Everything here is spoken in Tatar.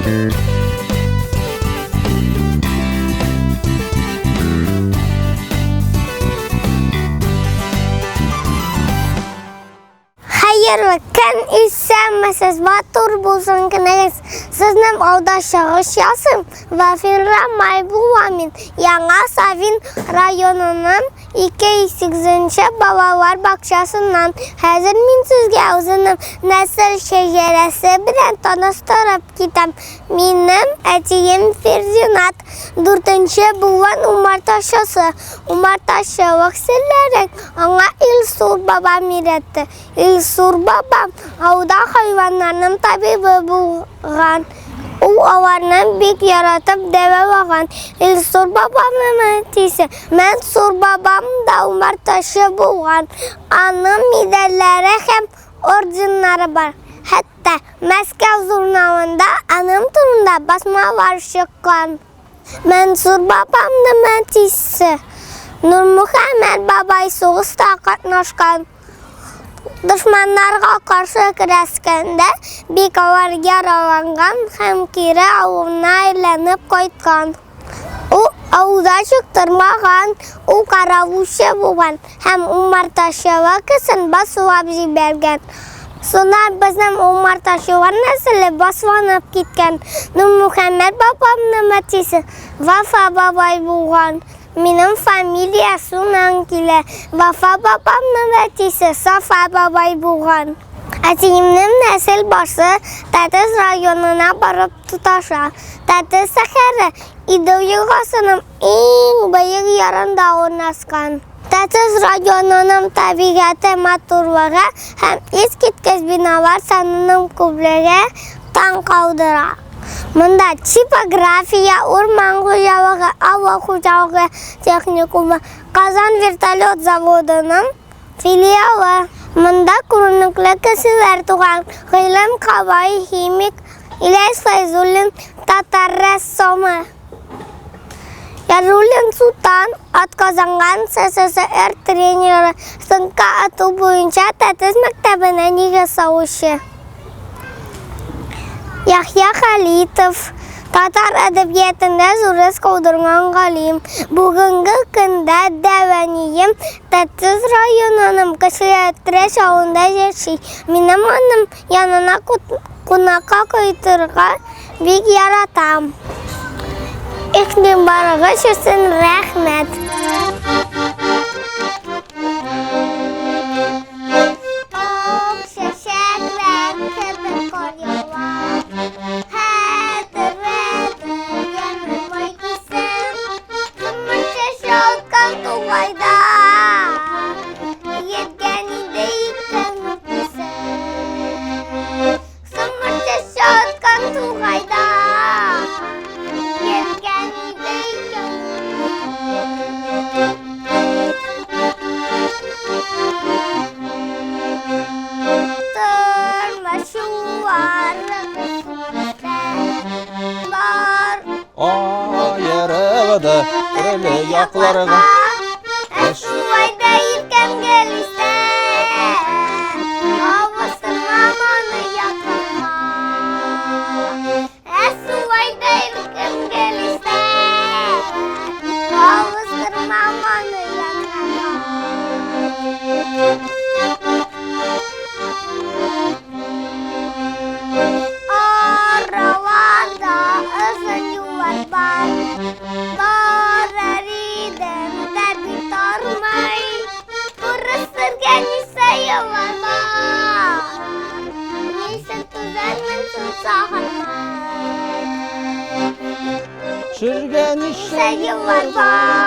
Хәерле көн, исәнмесез, матур булсын көнегез. Сезнең алда чыгыш ясыйм, Вафира Майбула мин, Яңа Савин районының 208 балалар бакчасыннан. Хәзер мин сезгә үзенең нәсел шәҗәрәсе белән таныштырып китәм. Минем әтием Фердинат, дүртенче буын умартачысы. Умартачылык серләрен аңа Илсур бабам өйрәтте. Илсур бабам ауда хайваннарның табибы булган. Ул аларны бик яратып дәвалаган. Илсур бабамның әтисе Мансур бабам да умартачы булган. Аның медальләре һәм орденнары бар. Хәтта Мәскәү журналында аның турында басмалар чыккан. Мансур бабамның әтисе Нурмөхәммәт бабай сугышта катнашкан. Дошманнарга каршы көрәшкәндә бик авыр яраланган һәм кире авылына әйләнеп кайткан. Ул авылда чыктырмаган, ул каравылчы булган һәм умартачылык эшен башлап җибәргән. Шуннан безнең умартачылар нәселе башланып киткән. Нурмөхәммәт бабамның әтисе Вафа бабай булган. Минем фамилия шуннан килә. Вафа бабамның әтисе Сафа бабай булган. Әтиемнең нәсел башы Тәтеш районына барып тоташа. Тәтеш шәһәре Идел елгасының иң бөек ярында урнашкан. Тәтеш районының табигате матурлыгы һәм искиткеч биналар санының күплеге таң калдыра. Монда типография, урман хуҗалыгы, авыл хуҗалыгы техникумы, Казан вертолет заводының филиалы. Монда күренекле кешеләр туган. Гыйлем Кабай, химик, Ильяс Фәйзуллин, татар рәссамы. Яруллин Султан, атказанган СССР тренеры, сынка ату буенча Тәтеш мәктәбенә нигез салучы. Яхья Халитов, татар әдәбиятында зур эз калдырган галим. Бүгенге көндә дәү әнием Тәтеш районының Кече Әтрәч авылында яши. Минем аның янына кунакка кайтырга бик яратам. Игътибарыгыз өчен рәхмәт. Ак чәчәкләр кебек кар ява. Хәтерләде ямьле май кисем. Көмеш чәчә аткан тугайда. Йөргән иде икән үткисем. Көмеш чәчә аткан тугайда. Йөргән иде икән. Аерылды төрле якларга. Шулай да иркәм гел истә. Авыстырмам аны якынма. Ә шулай да иркәм гел истә. Авыстырмам аны якынма. Араларда озын юллар бар. Барыр идем дә бик тормый. Күрешергә ничә еллар бар. Ничек түзәрмен шул сагынмый. Ширгә ничә Ничә еллар бар.